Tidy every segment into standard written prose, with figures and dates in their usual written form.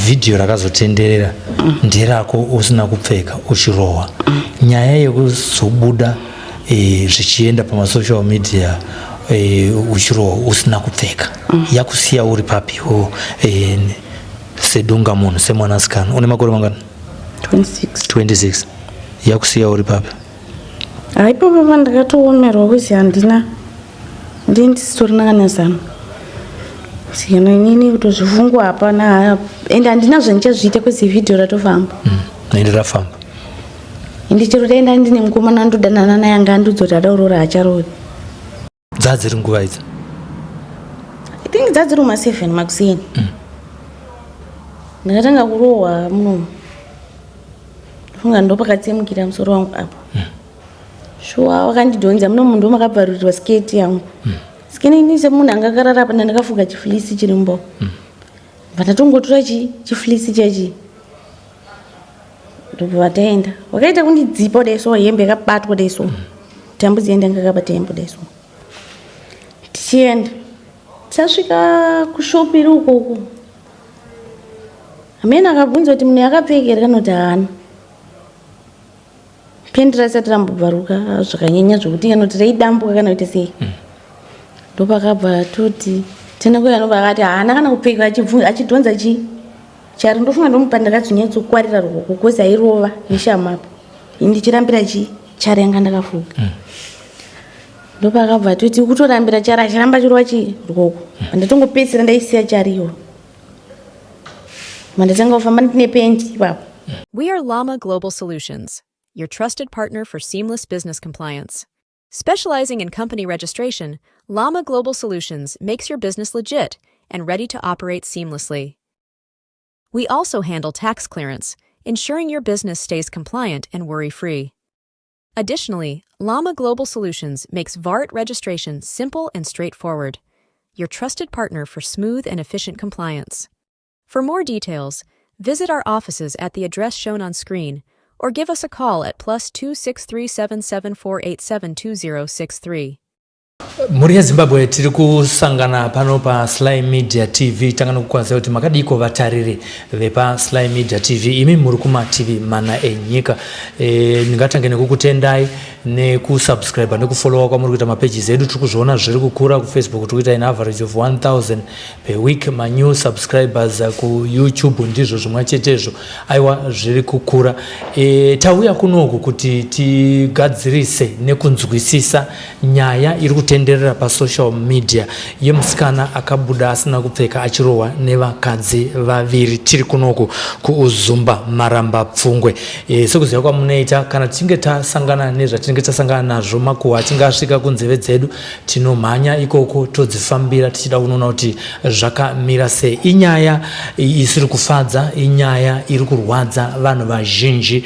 Vhidhiyo rakazotenderera nderako usina kupfeka uchirohwa. Nyaya yekuzobuda zvichienda pamasocial media uchirohwa usina kupfeka yakusiya uri papiwo sedunga munhu, semwanasikana une makore mangani? 26. 26. Yakusiya uri papi? Haipopo pandakatoomerwa kuzi handina, ndii ndisitorina kana zano. Sikana inini kutozvifungwa hapana, ende handina zvandichazviita kuzi vhidhiyo ratofamba. Ende rafamba. Ende chero daenda ndine mukomana ndodanana naye anga andiudza ada kuroora, hacharoori. Dzadziri nguva idzi? I think dzadziri kuma 7 makuseni. Ndakatanga kurohwa munomu, funga ndopakatsemukira musoro wangu apo. Shuwa wakandidhonza munomu, ndo makabvarurirwa sketi yangu. Sikini ini semunhu anga akarara apa, ndandakafuga chifleece chiri mumbo, bva ndatongotora chifleece chechi, ndobva taenda. Wakaita kundidzipa kudai so, hembe yakabatwa kudai so, tambo dzienda ngakabata hembe kudai so. Tichienda, tasvika kushopu iri ukoko, hamene akabvunza kuti munhu yakapfeka here kana kuti haana. Pendi rasati rambobvaruka zvakanyanya zvokuti kana kuti raidambuka kana kuti sei. Ndopakabva toti tenda kuya, anobva akati haana kana kupfeka, achidhonza chi chari. Ndofunga ndomupa ndakazonyatsokwarira ruoko kozi airova neshamapo, ini ndichirambira chi chari yanga ndakafuga. Ndopakabva toti kutorambira chari, achiramba achirova chi ruoko, ndatongopedzisira ndaisiya chari iwo, mandatanga kufamba ndine pendi ipapo. We are Llama Global Solutions, your trusted partner for seamless business compliance. Specializing in company registration, Llama Global Solutions makes your business legit and ready to operate seamlessly. We also handle tax clearance, ensuring your business stays compliant and worry free. Additionally, Llama Global Solutions makes VART registration simple and straightforward, your trusted partner for smooth and efficient compliance. For more details, visit our offices at the address shown on screen or give us a call at +263 774872063. Mhuri yeZimbabwe, tiri kusangana pano paSly Media TV. Tanga nokukwanisa kuti makadiko vatariri vepaSly Media TV, imi muri kumativi mana enyika. Ndingatange nekukutendai nekusubscribe nekufollowa kwamuri kuita mapages edu. Tiri kuzviona zviri kukura. KuFacebook tiri kuita in average of 1000 per week manew subscribers. KuYouTube ndizvo zvimwe chetezvo. Aiwa, zviri kukura. Tauya kunoku kuti tigadzirise nekunzwisisa nyaya iri kutenderera pasocial media yemusikana akabuda asina kupfeka achirohwa nevakadzi vaviri. Tiri kunoku kuUzumba Maramba Pfungwe. Sekuziva kwamunoita, kana tichinge tasangana nezvatinenge tasangana nazvo, makuhwa achinge asvika kunzeve dzedu, tinomhanya ikoko, todzifambira tichida kunoona kuti zvakamira sei. Inyaya isiri kufadza, inyaya iri kurwadza vanhu vazhinji,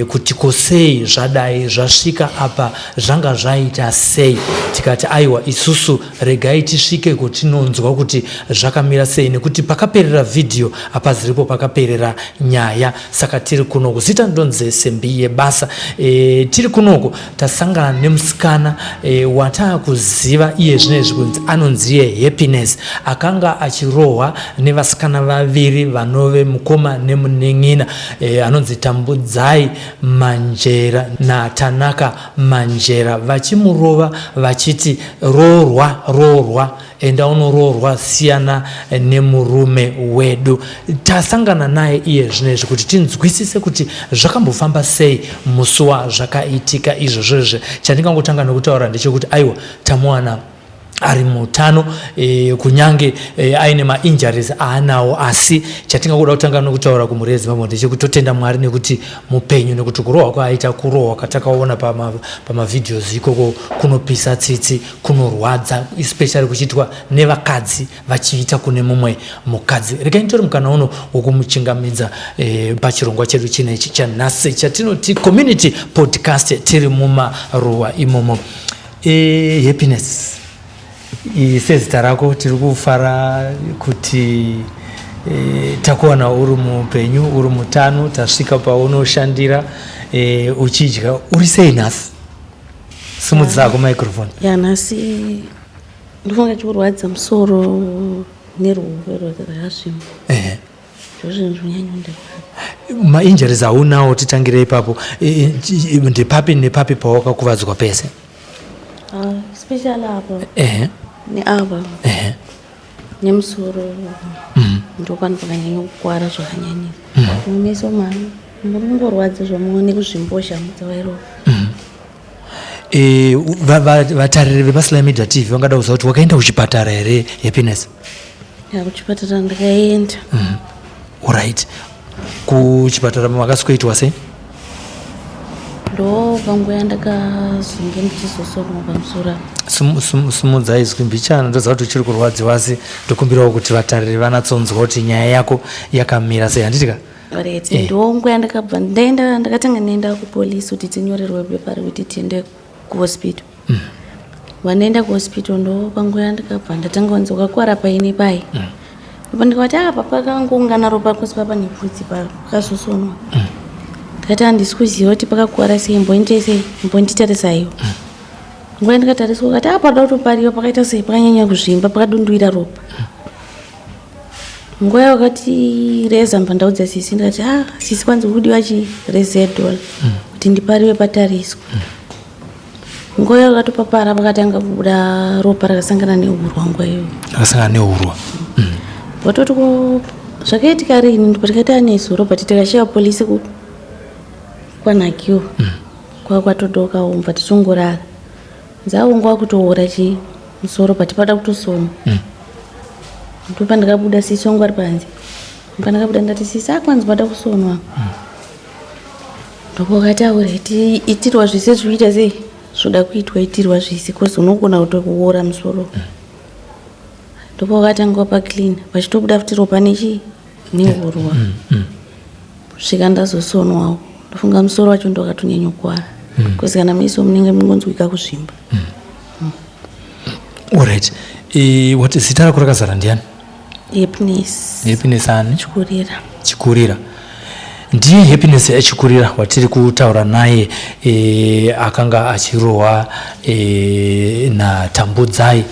kuti kosei zvadai zvasvika apa, zvanga zvaita sei? Tikati aiwa, isusu regai tisvike kutinonzwa kuti zvakamira sei, nekuti pakaperera vhidhiyo hapaziripo pakaperera nyaya. Saka tiri kunoku. Zita ndonzi Sembi Yebasa. Tiri kunoku, tasangana nemusikana wataakuziva iye zvinezvi kunzi anonziye Happiness, akanga achirohwa nevasikana vaviri vanove mukoma nemunin'ina, anonzi Tambudzai Manjera naTanaka Manjera, vachimurova vachiti, "Roorwa, roorwa, enda unoroorwa, siyana nemurume wedu." Tasangana naye iye zvinezvi kuti tinzwisise kuti zvakambofamba sei musi wazvakaitika izvozvozve. Chandingangotanga nekutaura ndechekuti aiwa, tamuwana ari mutano, kunyange aine mainjuries aanawo, asi chatingangoda kutanga nokutaura kumhuri yeZimbabwe ndechekuti totenda Mwari nekuti mupenyu, nekuti kurohwa kwaaita, kurohwa kwatakaona pamavideos ikoko kunopisa tsitsi, kunorwadza, especially kuchiitwa nevakadzi vachiita kune mumwe mukadzi. Regai nditori mukana uno wokumuchingamidza pachirongwa chedu chinechi chanhasi chatinoti Community Podcast. Tiri mumaruwa imomo. Happiness, sezita rako, tiri kufara kuti takuwana uri mupenyu, uri mutano. Tasvika paunoshandira, uchidya. Uri sei nhasi? Simudzako microphone. Ya, nhasi ndofunga chikurwadza musoro neruoko rwakasvimba. Ndozvinhu zvonyanya kundirwadza. Mainjuries aunawo, titangire ipapo. Ndepapi nepapi pawakakuvadzwa pese? Ah, especially apa neapa nemusoro. Ndopano pakanyanya kukwara zvakanyanyisa. Mumeso mano muri kungorwadza zvamuone nekuzvimbozha mudzawairova. Vatariri vepaSly Media TV vangada kuziva kuti wakaenda kuchipatara here, Happiness? Ya, kuchipatara ndakaenda. Alright, kuchipatara makasikoitwa sei? Ndo panguva yandakazonge ndichizosonwa pamusoro apa. Sumudza izwi mbichana. Ndoziva kuti uchiri kurwadziwa, asi ndokumbirawo kuti vatariri vanatsonzwa kuti nyaya yako yakamira sei, handiti ka? Right. Ndo nguva yandakabva ndaenda, ndakatanga ndaenda kupolisi kuti tinyorerwe pepa rekuti tiende kuhospital. Vandaenda kuhospital, ndo panguva yandakabva ndatanga kunzi wakakwara paine pai. Ndipo ndikati apa pakangoungana ropa kosi papa nepfudzi pakazosonwa. Ndikati handisi kuziva kuti pakakwara sei, mbondiite sei, mbonditarisaiwo. Nguva yandikatariswa kati apa pada kutopariwa, pakaita sei, pakanyanya kuzvimba, pakadunduira ropa. Nguva yakati reza mbva ndaudza sisi, ndikati, ah, sisi, kwanzi kudiwa chi reza yedhola kuti ndipariwe patariswa. Nguva yakatopapara pakatanga kubuda ropa rakasangana neurwa nguva iyoyo. Akasangana neurwa. Vatoti ko zvakaitika rini? Ndipo tikaita nezuro, but tikashiya polisi kwanakiwa kwa kwatodoka umbva tichingorara nzaungu kutoora chi musoro, but pada kutosoma. Ndipo pandakabuda, sisi wangu ari panze. Pandakabuda ndati, sisi, akwanzi pada kusonwa. Ndopokati aureti itirwa zvese zvikuita sei zvoda kuitwa, itirwa zvese cause unogona kutokuora musoro. Ndopokatanga paclean pachitobuda futi ropa nechi neurwa kusvika ndazosonwawo. Ndofunga musoro wacho ndokatonyanya kukwara because kana meso munenge mungonzwika kuzvimba. Alright, wati zita rako rakazara ndiani? Happiness. Happiness ani? Chikurira. Chikurira. Ndiye Happiness Echikurira watiri kutaura naye. Akanga achirohwa naTambudzai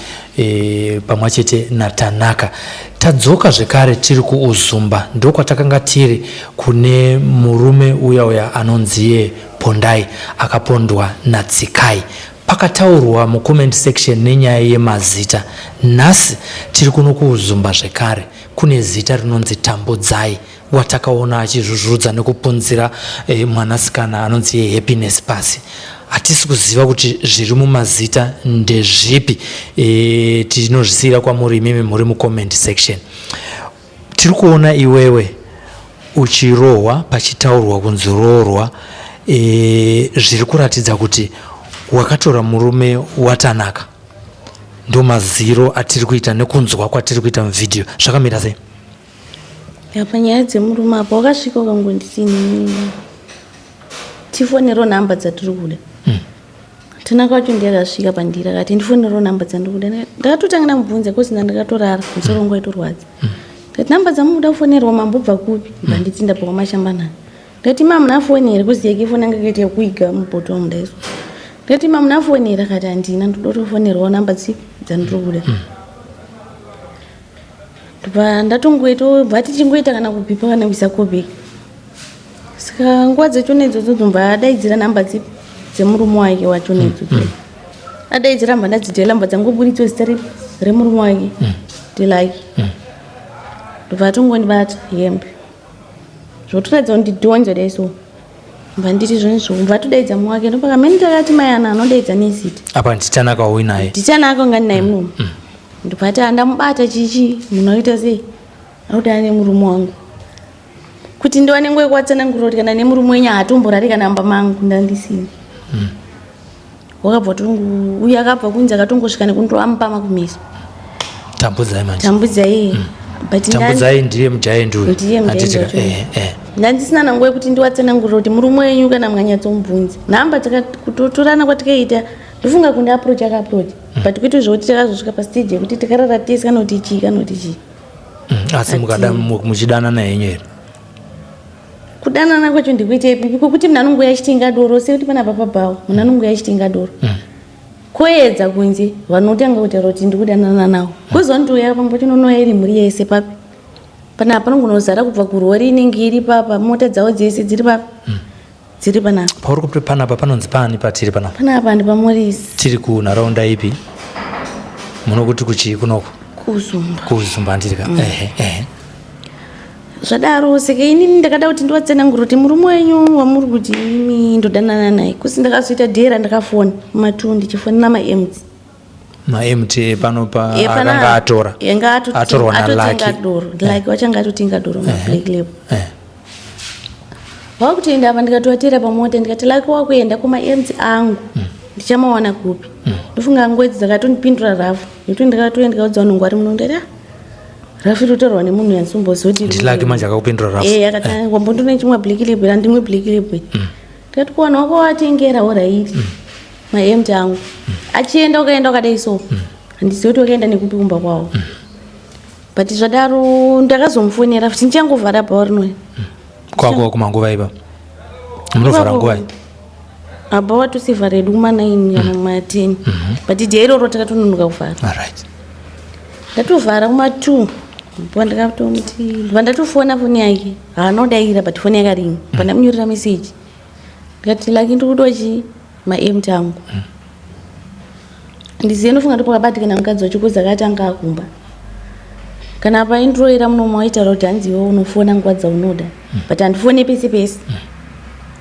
pamwe chete naTanaka. Tadzoka zvekare, tiri kuUzumba, ndokwatakanga tiri kune murume uya uya anonziye Pondai, akapondwa naTsikai. Pakataurwa mucomment section nenyaya yemazita. Nhasi tiri kuno kuUzumba zvekare, kune zita rinonzi Tambudzai watakaona achizvuzvudza nekupunzira mwanasikana anonzi yeHappiness pasi. Hatisi kuziva kuti zviri mumazita ndezvipi. Tinozvisiyira kwamuri imimi muri mucomment section. Tiri kuona iwewe uchirohwa, pachitaurwa kunzi roorwa. Zviri kuratidza kuti wakatora murume waTanaka. Ndo maziro atiri kuita nekunzwa kwatiri kuita muvhidhiyo. Zvakamira sei? Apa nyaya dzemurume apa, wakasvika ukangonditi inini tifonero nhamba dzatiri kuda. Tanaka wacho ndiye akasvika pandiri akati ndifonero nhamba dzandiri kuda. Ndakatotanga ndamubvunza cause ndandakatorara, musoro wangu waitorwadza. Ndikati, nhamba dzamukuda kufonerwa mambobva kupi? Ndanditi ndabva kwaMashambanhaka. Ndikati, ma muna foni here? Kuzi yake foni anga kaita yekuiga mubhoto mudaiso. Ndikati, ma muna foni here? Akati handina, ndoda kutofonerwawo nhamba dzandiri kuda. Ndobva ndatongoita, bva tichingoita kana kubhipa kana kuisa callback. Saka nguva dzachona idzodzo dzobva adaidzira nhamba dzipi dzemurume wake wachona idzodzo. Adaidzira mba ndadzidhela, mba dzangoburitswa zita remurume wake ndilike. Ndobva atongondibata hembe zvotoratidza kuti ndidhonze dai so. Mba nditi zvonizvo, mba atodaidza mumwe wake. Ndopaka mene takati mayana anodaidza nezita. Apa ndiTanaka uinaye? NdiTanaka unga ndinaye munomu. Ndobva andamubata chichi, munhu aita sei, akuti ane murume wangu, kuti ndiwane nguva yekuvatsanangurira kuti kana nemurume wenyu haatomborari kana mumba mangu, ndandisina. Wakabva tongu uyu akabva kunzi akatongosvika nekundoamupama kumeso. Tambudzai manje? Tambudzai, but Tambudzai ndiye mujaendi uyu? Ndiye mujaendi Handiti ka? wacho. Eh. Ndandisina nanguva yekuti ndiwatsanangurira kuti murume wenyu kana mukanyatsombvunza nhamba kutotorana kwatikaita, ndofunga kundi approach akaapproach, but kwete zvokuti takazosvika pastage yekuti tikarara tese kana kuti chii kana kuti chii. Asi mukada muchidanana henyu here? Kudanana kwacho ndikuita ipipi kwekuti munhu anongouya achitenga doro, sekuti pana papa bhawa munhu anongouya achitenga doro, koedza kunze vanotanga kutaura kuti ndikudanana nawo, kuzondouya pamwe pacho nonouya iri mhuri yese papi. Panapa panogona kuzara kubva kurori inenge iri papa, mota dzavo dzese dziri papa. Dziri panapa. Pauri kuti panapa panonzi pani patiri panapa? Panapa ndi paMorris. Tiri kunharaunda ipi? Munokuti kuchii kunoko? Kuzumba. Kuzumba handiri ka? Ehe, ehe. Zvadaro saka inini ndakada kuti ndivatsanangure kuti murume wenyu wamuri kuti imi ndodanana naye kusi ndakazoita dhera ndakafona matu ndichifonera maMT. MaMT pano pa akanga atora. Yanga Atorwa naLucky. doro. Lucky wachanga atotenga doro ma Black Label. Wakutoenda apa ndikatovatera pamota ndikati Lucky wakuenda kuma-MT angu ndichamawana kupi? Ndofunga nguva idzi dzakatondipindura rafu nekuti ndakatouya ndikaudza vanhu ngwari muno ndati ah rafu iri kutorwa nemunhu yandisombozoti NdiLucky manje akakupindura rafu. Eh, akati wambondone chimwe Black Label andimwe Black Label. Ndikati kuwana wako watengera alright maMT angu achienda ukaenda ukadai so handizivi kuti wakaenda nekupi kumba kwawo. But zvadaro ndakazomufonera futi ndichangovhara bhawa rinoi. Kwako kumanguva ipa. Munovhara nguva? Abhawa tosivhara edu kuma9 kana kuma10, but day iroro takatononoka kuvhara. Ndatovhara kuma2 ndakatomuti pandatofona foni yake haana kudaira, but foni yakaringa pandamunyorera meseji ndikati Lucky ndiri kudiwa chi maMT angu. Ndizive ndofunga ndopakabatikana mukadzi wacho kuzi akati anga akumba kana paindiroera muno maitaura kuti hanzi iwe unofona nguva dzaunoda, but handifone pese pese.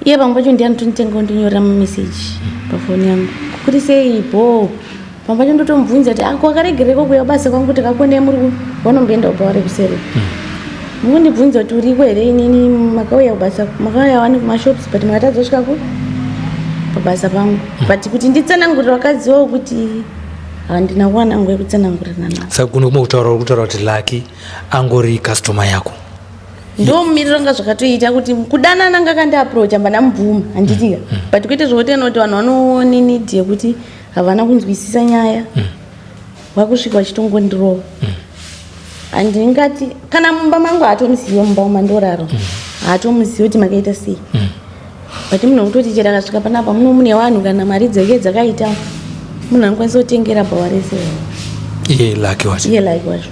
Iye pamwe pacho ndiye anotonditenga kundinyorera mameseji pafoni yangu kuri sei bho. Pamwe pacho ndotomubvunza kuti ako wakaregereko kuuya basa kwangu takakonei muri vanomboenda kubhawa rekuseri mukundibvunza kuti uriko here, inini makauya kubasa makauya wani kumashops but makatadza kusvika ku pabasa pangu. But kuti nditsanangurira vakazivawo kuti handina kuwana nguva yekutsanangurirana navo. Saka kuno kumwe kutaura uri kutaura kuti Lucky angori customer yako. Ndo mumiriro nga zvakatoita kuti kudanana ngakandiapproacha mba ndamubvuma handitika, but kwete zvokuti kuti vanhu vanoone need yekuti havana kunzwisisa nyaya vakusvika vachitongondirova. Handingati kana mumba mangu haatomuziva, mumba mandorara haatomuzivi kuti makaita sei, but munhu wekutoti chero akasvika panapa muno mune vanhu kana mari dzake dzakaita munhu anokwanisa kutengera bhawa rese. Iye Lucky wacho? Iye Lucky wacho.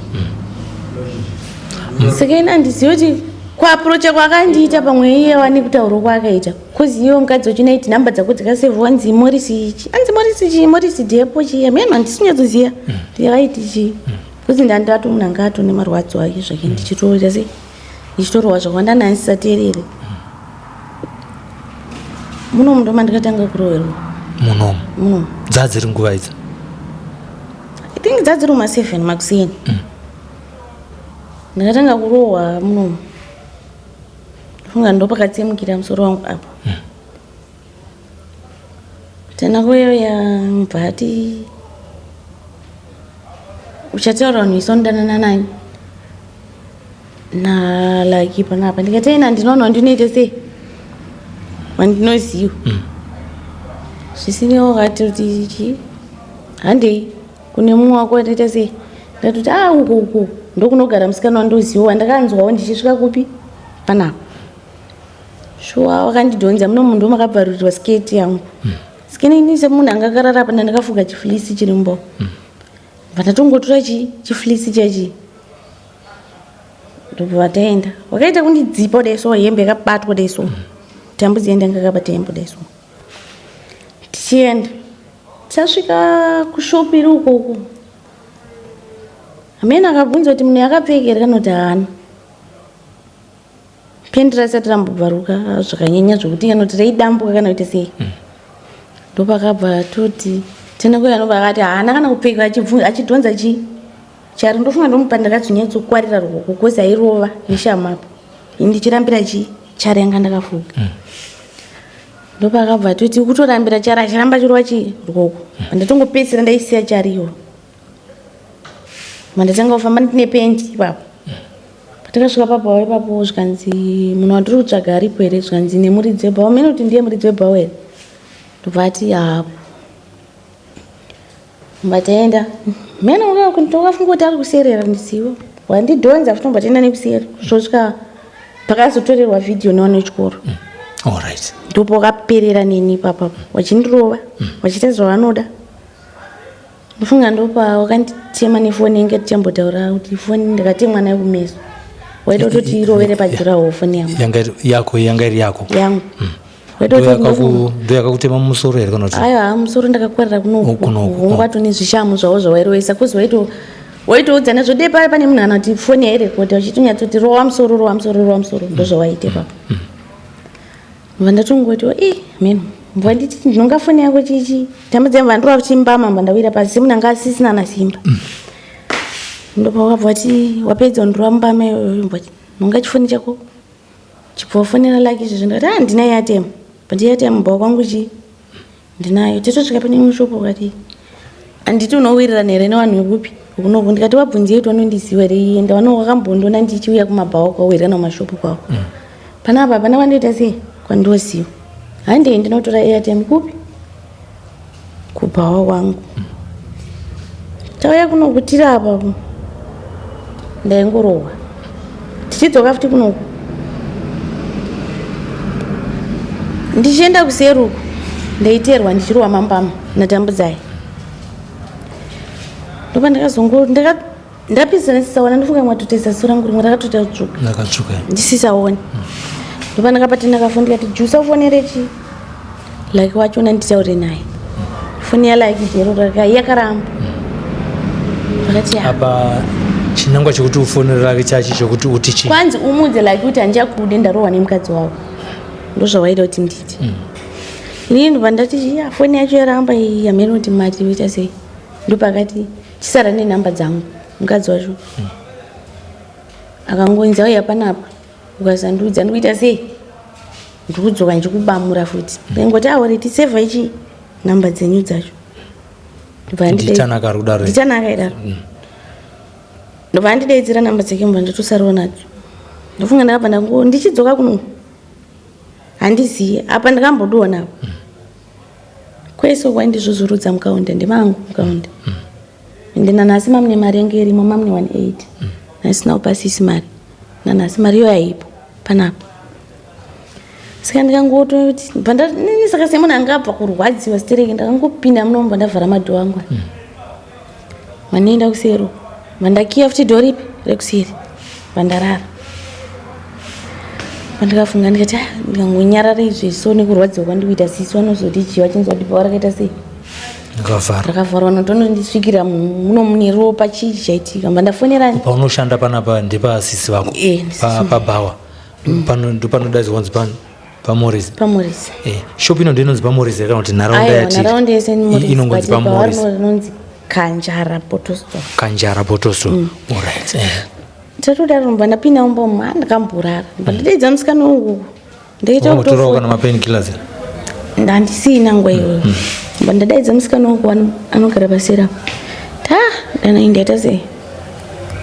Saka ini handizivi kuti kuapproacha kwakandiita pamwe iye wani kutaura kwaakaita cause iye mukadzi wacho naiti nhamba dzako dzakasevhwa anzi Morisi chi anzi Morisi chi Morisi Depo chi ameno handisi kunyatsoziva ndakaiti chi kuzi ndandato munhu anga atone marwadzo ake zvake ndichitoita sei ndichitorohwa zvakawanda naandisateerere. Munomu ndoma ndikatanga kuroverwa. Munomu? Munomu. Dzadziri nguva idzi? I think dzadziri kuma7 makuseni ndakatanga kurohwa munomu. Funga ndo pakatsemukira musoro wangu apo. Tena kuyoya mubvati uchataura vanhu isonodanana nani naLucky panapa. Ndikati aina ndinoona wandinoita sei wandinoziva zvisine wakati kuti chi handei kune mumwe wako watoita sei. Ndati a uko uko ndokunogara musikana wandoziva wandakanzwawo ndichisvika kupi panapa. Shuwa wakandidhonza muno munhu makabvarurirwa sketi yangu sikeni. Ini semunhu anga akarara apa ndandakafuga chifleece chiri mumbo bva ndatongotora chi chifleece chachi ndobva taenda. Wakaita kundidzipa kudai so hembe yakabatwa kudai so tambo dziya ndanga akabata hembe kudai so tichienda tasvika kushopu iri ukoko. Hamene akabvunza kuti munhu yakapfekera kana kuti haana pendi rasati rambobvaruka zvakanyanya zvokuti kana kuti raidambuka kana kuti sei. Ndopakabva toti tena kuya anobva akati haana kana kupfeka achidhonza chi chari. Ndofunga ndomupa ndakazonyatsokuwarira ruoko cause airova neshamapo ini ndichirambira chi chari yanga ndakafuga. Ndopakabva toti kutorambira chari achiramba chirova chi ruoko ndatongopedzisira ndaisiya chari iwo mandatanga kufamba ndine pendi ipapo. Patakasvika papawo ipapo zvikanzi munhu wandiri kutsvaga aripo here? Zvikanzi nemuridzi webhawa mene kuti ndiye muridzi webhawa here? Ndobva ati hapo mbataenda mene tokafunga kuti ari kuserera ndisiwo wandidhonza futi mbotaenda nekuseri kusvosvika pakazotorerwa vhidhiyo newana wechikoro. Ndipo wakaperera neni ipapapo wachindirova wachiita zvavanoda. Ndofunga ndopa wakanditema nefoni yange tichambotaura kuti foni ndakatemwa nayo kumeso. Waida kutoti irovere pajurawo foni yangu. Yanga yako, yanga iri yako? Yangu. Ndo yakakutema musoro here kana kuti? Aiwa, musoro ndakakwarira kunoku. Hongu, atone zvishamu zvavo zvawairovesa, kuzi waito waitoudzana zvode paya pane munhu anoti foni yairekodha uchitonyatsoti rova musoro, rova musoro, rova musoro, ndozvawaite papo. Mva ndatongoti i meno mva nditi ndinonga foni yako chichi tambudza, mva ndorova chimbama, mva ndawira pasi semunhu anga asisina na simba. Ndopawakabva wati wapedza undorova mbama iyoyo, mva nonga chifoni chako, chibva wafonera Laki izvozvo. Ndakati, ah, ndina airtime, but airtime mubhawa kwangu chi ndinayo. Titosvika pane imwe shopo, ukati handiti unowirirana here nevanhu vekupi kunoku? Ndikati wabvunzei kuti vanondiziva here? Ende vano wakambondiona ndichiuya kumabhawa kwavo here kana kumashopu kwavo? Panapa hapana kwandoita sei kwandoziva. Handei ndinotora airtime kupi? Kubhawa kwangu. Tauya kunoku, tiri apa ndaingorohwa. Tichidzoka futi kunoku, ndichienda kuseruku, ndaiteerwa ndichirohwa mambama naTambudzai. Ndopa ndakazongo ndapisa ndisisaona. Ndifunga mwatotesa ziso rangu rimwe rakatoita kutsvuka. Rakatsvuka. Ndisisaoni. Ndopa ndakabata ndakafoni, ndikati jusa ufonere chi Laki wachona nditaure naye. Foni yaLaki jero yakaramba, akati apa chinangwa chekuti ufonere Laki chachi chokuti uti chii? Kwanzi umudze Laki kuti handichakude, ndarohwa nemukadzi wavo. Ndozvawaida kuti nditi. Inini ndobva ndati ya foni yacho yaramba iyi, hameno kuti mati uita sei. Ndopakati chisara nenhamba dzangu. Mukadzi wacho akangonzi auya panapa, ukasandiudza ndikuita sei, ndikudzoka ndichikubamura futi. Ndingoti aoreti sevha ichi namba dzenyu dzacho. Nditanaka ari kudaro? Nditanaka idaro. Ndobva andidaidzira namba dzake, mbva ndatosarawo nadzo. Ndofunga ndakabva ndango ndichidzoka kuno, handizivi apa ndakambodonha apa. Kwese kwaindizvuzurudza mukaunda ndemangu mukaunda. Ende nanhasi mamune mari yange irimo, mamune 18 asina kupasisi mari. Nanhasi mari iyo yaipo panapa. Saka ndikangototi nini, saka semunhu angabva kurwadziwa stereki, ndakangopinda munomba, ndavhara madhoo angu, mandienda kusero, mandakiya futi dhoo ripi rekuseri, vandarara. Pandikafunga ndikati, "Ah, ndikangonyarara izvi so nekurwadziwa kwandikuita, sisi vanozoti chii vachinzwa kuti bhawa rakaita sei?" Rakavharwa. Rakavharwa, notonondisvikira muno mune ropa, chii chichaitika? Mba ndafonera. Paunoshanda panapa ndepasisi vako? Eh, Pabhawa pano ndopanodaidzwa kunzi paMorris? PaMorris. Eh, shop ino ndoinonzi paMorris kana kuti nharaunda? Aiwa. Yatiri Nharaunda yese ni Morris, inongonzi but bhawa paMorris. Rinonzi Kanjara Botosto. Kanjara Botosto, alright, eh. Tatodaro, mba ndapinda mumba umu, ha, ndakamborara. Mba ndadeedza musikana uku, ndaita Wakambotorawo kana mapainkillers? Handisina nguva iyoyo. Mba ndadaidza musikana uku anogara paseri apa, ta dana ndaita sei,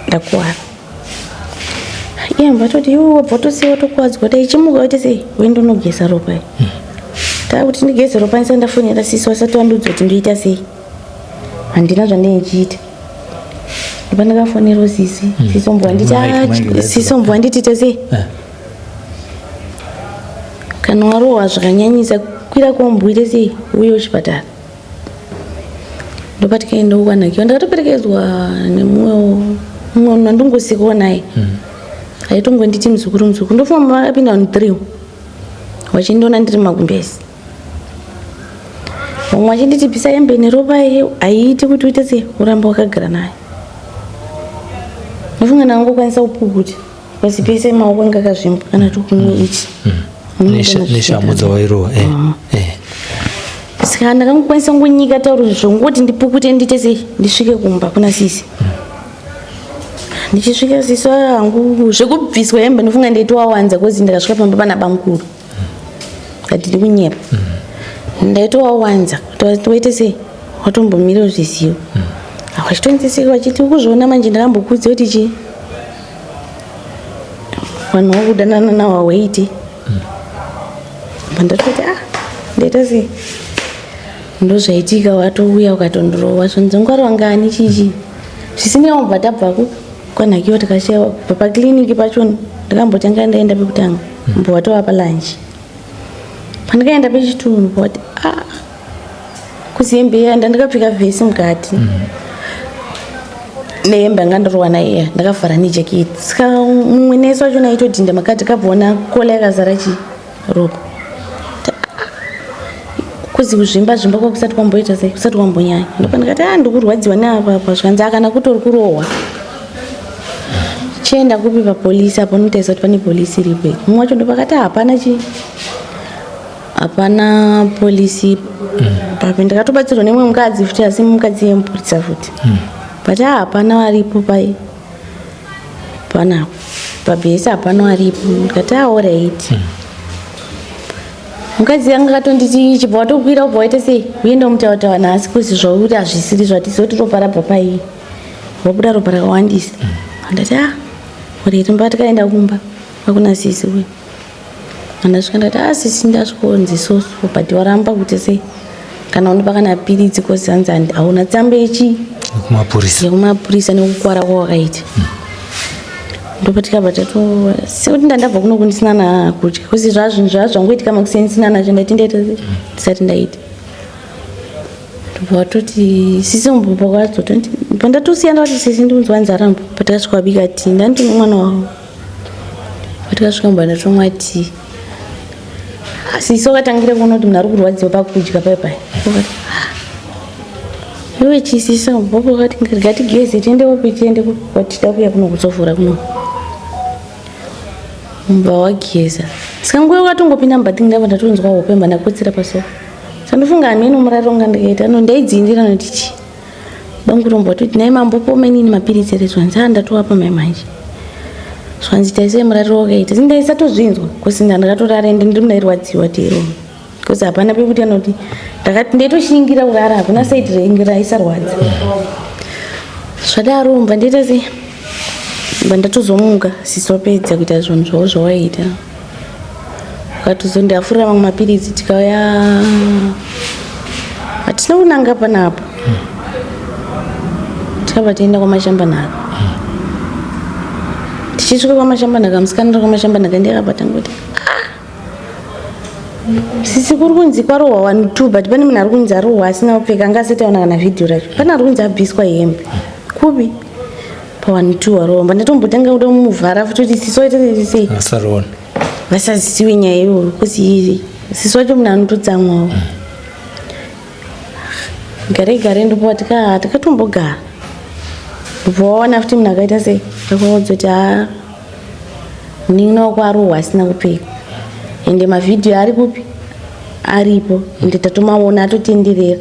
ndakuwara. Iye mba toti iwe wabva watosiya watokuwadzwa, dai chimuka waite sei, uende unogeza ropa iyi. Takuti ndigeze ropa ndisati ndafonera sisi, wasati wandiudza kuti ndoita sei, handina zvandaichiita. Ndopa ndakafonerawo sisi. Sisi ombwa nditi Mike, "Ah, Mike, sisi ombwa nditi sei, kana warohwa zvakanyanyisa, kwira kombi, sei, uye kuchipatara." Ndopatikaenda kukwanakiwa, ndakatoperekedzwa nemumwe mumwe munhu andongosikawo naye, aitongonditi muzukuru, muzukuru. Ndofunga vakapinda vanhu three vachindiona ndiri magumbezi, vamwe vachinditi bvisa hembe neropa iyi, haiiti kuti uite sei, uramba wakagara naye. Ndofunga ndangokwanisa kupukuta pasi pese, maoko anga akazvimba kana chikunwe ichi. Neshamhu dzawairohwa, eh. Eh. Saka ndakangokwanisa ngonyika tauro zvongoti ndipukute, ndiite sei, ndisvike kumba kuna sisi. Ndichisvika sisi hangu zvekubviswa hembe ndofunga ndaitowawanza, cause ndakasvika pamba pana bamukuru, hatidi kunyepa, ndaitowawanza kuti waite sei, watombomira zvizivo. Vachitonzisika vachiti ukuzviona manje, ndakambokudza kuti chii, vanhu vakudanana nawo hawaiti. Ndatoti ah, ndaita sei, ndozvaitika, watouya ukatondorova zvonzongwari wangani chichi zvisinei. Wabva tabvako kwanhakiwa, tikashayiwa kubva pakliniki pacho. Ndakambotanga ndaenda pekutanga, mbo watova palunch. Pandikaenda pechitunhu wati ah, kuzihembe iya ndandakapfeka vhesi mukati. Nehembe yanga ndorowa naiya ndakavhara nejaketi. Saka mumwe nesi wacho naitodhinda makadhi kabvaona kola yakazara chi ropa. Kuzi kuzvimba zvimba kwakusati kwamboita sei, kusati kwambonyanya. Ndopa ndikati ah ndikurwadziwa neapa apa zvikanzi akana kutori kurohwa. Chienda kupi papolisi apo unotarisa kuti pane polisi iripo. Mumwe wacho ndopakati hapana chi hapana polisi papi. Ndakatobatsirwa nemumwe mukadzi futi asi mukadzi yemupurisa futi. But ah hapana varipo pai panapa pabhesi hapana varipo. Ndikati ah alright. Mukadzi yanga akatonditi chibva watokwira ubva waita sei uende mutautawa nhasi kuzi zvauri hazvisiri zvatizoti ropa rabva pai wabuda ropa rakawandisa. Ndati ah alright. Mba tikaenda kumba hakuna sisi uyu. Andasvika ndati ah sisi ndasvikonzi so so but waramba kuti sei kana undipa kana piritsi kozi hanzi hauna tsamba yechi Kumapurisa. Yekumapurisa nekukwara kwawakaita. Ndopatikabva tato sekuti ndandabva kuno kundisina na kudya kuzi zvazvinhu zvazvangoitika makuseni ndisina nacho ndati ndaita ndisati ndaita. Ndobva watoti sisi mubva kwazototi pandatosiyana vati sisi ndikunzwa nzara mbo patakasvika wabika tii ndandine mwana wavo. Patakasvika mbo ndatomwa tii. Sisi wakatangira kuona kuti munhu ari kurwadziwa pakudya pai pai. Iwe chisisa mbopo wakati ngatigeze tiende kupi tiende kupi watida kuya kuno kutsovhura kuno. Mba wageza. Saka nguva wakatongopinda mubhathi ndabva ndatonzwa hope mba ndakotsira pasofa. Saka ndofunga hameno muraro unga ndikaita no ndaidzindira noti chii. Bangu rombo toti naye mambo poma inini mapiritsi here zvanzi ah ndatoapa mai manje. Zvanzi taisai murariro wakaita. Ndaisatozvinzwa kusi ndakatorara ende ndiri ndairwadziwa tero. Because hapana pekuti anoti ndakati ndaitoshingira kurara hakuna side rainge raisarwadza. Zvadaro mba ndaita sei? Mba ndatozomuka sisi wapedza kuita zvinhu zvavo zvawaita. Ukatozondihafurira mamwe mapiritsi tikauya hatina kunanga panapa. Tikabva taenda kwaMashambanhaka. Tichisvika kwaMashambanhaka musikana uri kwaMashambanhaka ndiye akabva tangoti sisi kuri kunzi kwarohwa 1 2 but pane munhu ari kunzi arohwa asina kupfeka anga asati aona kana vhidhiyo racho. Pane ari kunzi abviswa hembe. Kupi? Pa 1 2 arohwa. Mba ndatombotanga kuda kumuvhara futi kuti sisi waita sei? Vasaroona. Vasazive nyaya iyoyo kuzi sisi wacho munhu anototsamwawo. Gare gare ndipo tikatombogara. Ndobva waona futi munhu akaita sei? Ndakaudza kuti haa munin'ina wako arohwa asina kupfeka. Ende mavhidhiyo ari kupi? Aripo. Ende tatomaona atotenderera.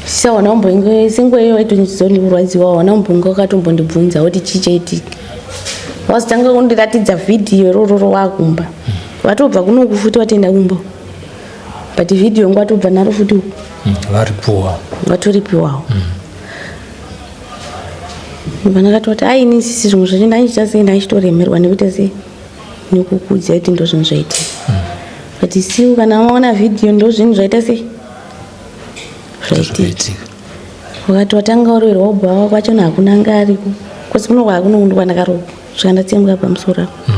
Sawana umbonge senguva iyo waitondizondikurwadziwa wana umbonge wakatombondibvunza kuti chii chaitika. Wazotanga kundiratidza vhidhiyo iroro wakumba. Watobva kunoku futi watoenda kumba. But vhidhiyo ngo watobva naro futi uku. Varipuwa. Vatoripiwawo. Ndakatoti ai ini sisi zvimwe zvacho ndaichita sei ndaichitoremerwa nekuita sei nekukuudza kuti ndo zvinhu zvaitika. But siu kana waona vhidhiyo ndo zvinhu zvaita sei zvaitika. Wakati watanga uroverwa ubva kwachona hakuna anga ariko. Kosi kuno kwakuno ndakarohwa svika ndatsemuka pamusoro apo.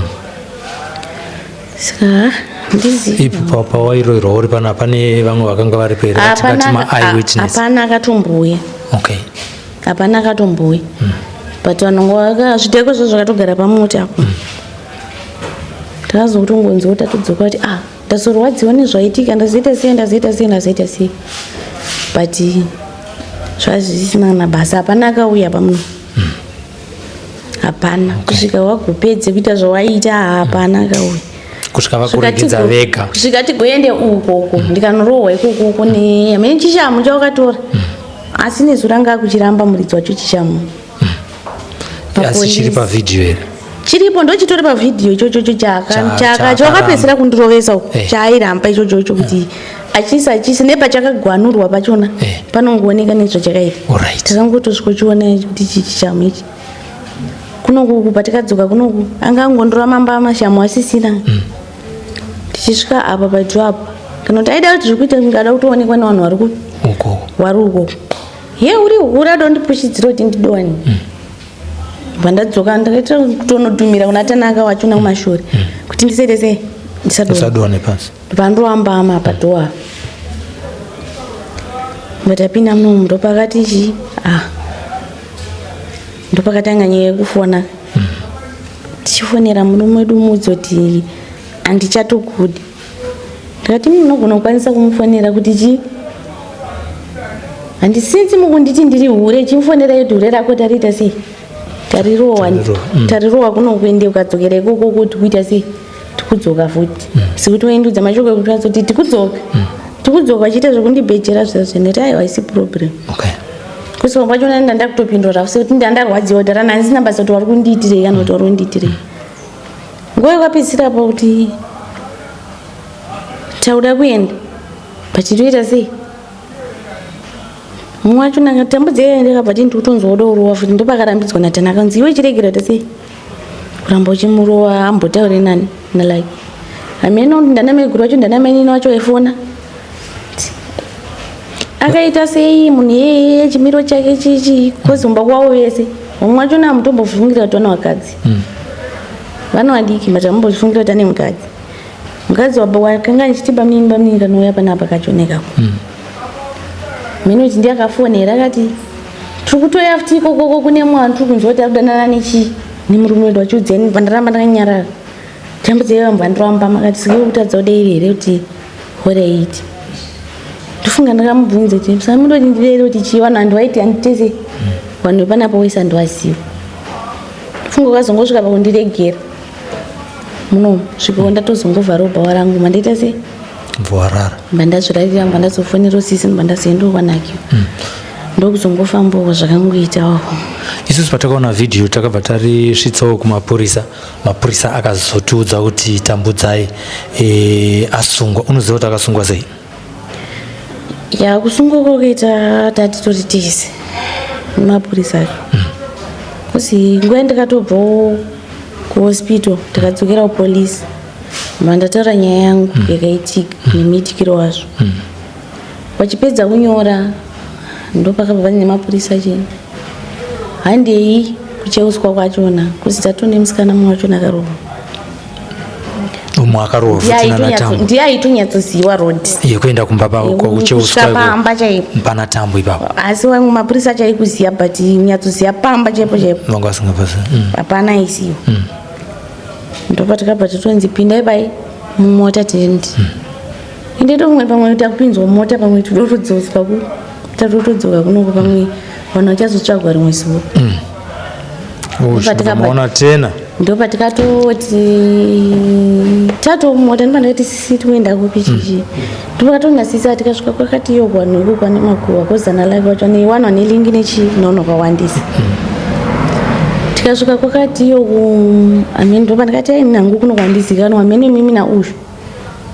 Saka ndizi Ipo pawairoverwa uri pana pane vamwe vakanga varipo here vatingati ma eye witness? Hapana akatombouya. Okay. Hapana akatomboya. But vanhu zviteko zvo zvakatogara pamuti apo. Takazotongonzwa kuti tatodzoka kuti ah ndazorwadziwa nezvaitika ndazoita sei ndazoita sei ndazoita sei. But zvazvisina kana basa hapana akauya pamuno. Hapana kusvika wagopedze kuita zvawaiita hapana akauya. Kusvika vakuregedza vega. Kusvika tigoende uko uko ndikanorohwa ikoko uko neamene chishamu chawakatora. Asi nezuva ranga akuchiramba muridzi wacho chishamu. Asi chiri pavhidhiyo here? Chiripo ndochitori pavhidhiyo ichochocho chawakapedzisira kundirovesa uko chaairamba ichochocho kuti achisa achisa nepachakagwanurwa pachona panongooneka nezvachakaita. Takangotosvikochiona kuti chichi chishamu ichi. Kunoku uku patikadzoka kunoku anga angondorova mamba mashamu asisina. Tichisvika apa padhuwa apa kana kuti aida kuti zviri kuita kunge ada kutoonekwa nevanhu vari kupi uko vari uko. Ye uri uri ada kundipushidzira kuti ndidonhe. Pandadzoka ndakaita kutonodhumira kuna Tanaka wachona kumashure kuti ndisaite sei ndisadonhe. Usadonhe pasi. Pandoramba padhuwa. Batapinda muno ndopakati chi ah. Ndopakatanga nyaya yekufona, tichifonera murume wedu muudzi kuti handichatokudi. Ndikati munogona kukwanisa kumufonera kuti chii, handisinzi mukunditi ndiri hure, chimufonera yoti hure rako tariita sei, tarirowa. Tarirowa, Tarirowa kuno kuende ukadzokera ikoko kuti kuita sei, tikudzoka futi. Sekuti waindudza mashoko ekuti azoti tikudzoka, tikudzoka, vachiita zvekundibhejera zviya zvendati aiwa, isi problem. Kusi pamwe pacho nanda ndakutopindura sekuti ndandarwadziwa kuti rana handisina basa kuti vari kundiitirei kana kuti vari kundiitirei. Nguva yakapedzisira pa kuti tauda kuenda pachitoita sei, mumwe wacho tambudzei, ndakabva ti ndikutonzwa kuda kurowa futi. Ndopakarambidzwa naTana, akanzi iwe chiregera tase kuramba uchimurowa, ambotaure nani nalike hameno ndana maiguru wacho, ndana mainini wacho aifona akaita sei munhu iyeye, chimiro chake chichi kozomba kwavo vese. Vamwe vachona hamutombofungira kuti vana vakadzi, vana vadiki, but hamumbozvifungira kuti ane mukadzi. Mukadzi wakanga ndichiti bamunini, bamunini kanouya panapa kachionekako mheno kuti ndiye akafonera akati tiri kutoya futi ikokoko kune mwana, tiri kunzwa kuti ari kudanana nechii nemurume wedu. Achiudzeni pandaramba ndakanyarara, tambudzei vambwa ndiramba makati sike kutadza kudeiri here kuti horaiti. Ndofunga ndakamubvunza kuti samundoti ndideire kuti chii, vanhu handivaiti handitese vanhu vepanapo wese handivaziva. Ndofunga ukazongosvika pakundiregera muno svikawo ndatozongovharawo bhawa rangu, mandaita sei. Mvowarara. Mbandazvirarira, mbandazofonera sisi, mbandazoendawo kwanakiwa, ndokuzongofambawo zvakangoitawo. Isusu patakaona vhidhiyo takabva tarisvitsawo kumapurisa. Mapurisa akazotiudza kuti Tambudzai asungwa. Unoziva kuti akasungwa sei? Ya, kusungwa kwakaita tatitori tese nemapurisa acho kuzi nguva yandakatobvawo kuhospital ndakadzokera kupolisi, mandataura nyaya yangu yakaitika nemiitikiro wazvo. Vachipedza kunyora ndopakabva pane nemapurisa chii, handei kucheuswa kwachona kuzi tatone musikana mumwe wachona akarohwa. Umwe akarohwa futi nanaTambo. Ndiye aitonyatsoziva road yekuenda kumba kwakucheuswa pamba chaipo. Pana Tambo ipapo. Asi vamwe mapurisa acho aikuziva, but nyatsoziva pamba chaipo chaipo vanga vasingapasi. Hapana isiwo. Ndopatakabva tatonzi pindai pai mumota tiendi. Ende tomwe pamwe takupinzwa mumota, pamwe totodzoswa ku tatotodzoka kunoko, pamwe vanhu vachazotsvagwa rimwe zuva. Maona tena. Ndopatikatoti tatomota, ndopandakati sisi tikuenda kupi chichi, ndopakatoona sisi atikasvika kwakati iyo kuvanhu iko kwane makuva kozana lake wacho nevanhu vane lingi nechi nono kwawandisa. Tikasvika kwakati iyo amene, ndopandakati ai nangu kuno kwandizikanwa amene, mimi nauyu